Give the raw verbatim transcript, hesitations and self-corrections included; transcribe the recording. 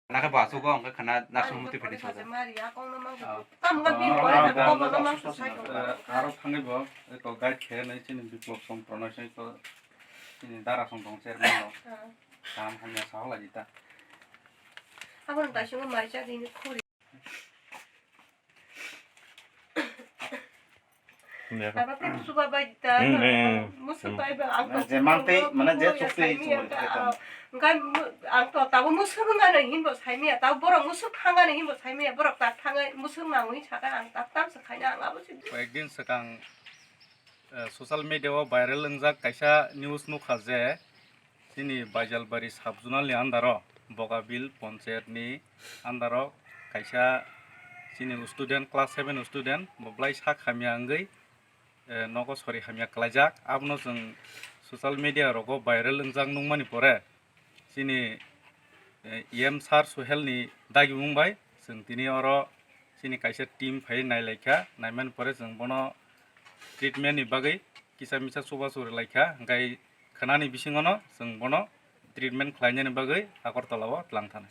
Nakhe bo aswk o, hwnkhe khana narsing muti phai sojak. Mari, a kok no mang. Ah. Tam ga bin Ah, pore ah, na, ah, kok no mang ah, sai ah, tong. Ah, aro thangwi bo, eko guide khe nai chini Biplop song pranai sai to chini dara song tong chairman no. Ah. Kaham hamya sa hola jita. Aboni bai swngo mai cha dini khuri. Aba tei kusuba bai ta, Hmm, eh, eh. Musu Hmm. bai ba, ang Mane to je mang tei, mane je chuk tei saimi chuk ya tei ka, tei. Engkai mu-, ang to tabo musu wngani hinbo saimi ya, tabo borok musu thangani hinbo saimi ya, borok tak thangai musu nangwi saka ang tak tam se khaina ang abo se. Koyekdin swkang, eh, social media o viral wngjak kaisa news nukha je, Chini Baijalbari sub-zonal ni under o Bogabil ponchayat ni under o kaisa chini student, class seven student bo belai sak hamya wngwi, eh, nogo sori hamya klaijak. Abono chwng social media rogo viral wngjak nukmani pore chini, eh, E M sir Suhel ni dagimung bai chwng tini oro chini kaisa team phai nailaikha, naimani pore chwng bono treatment ni bagwi kisa misa chubachu rwlaikha, hwnkhe khwnani bisingono chwng bono treatment khlainani bagwi Agartala o twlang thani.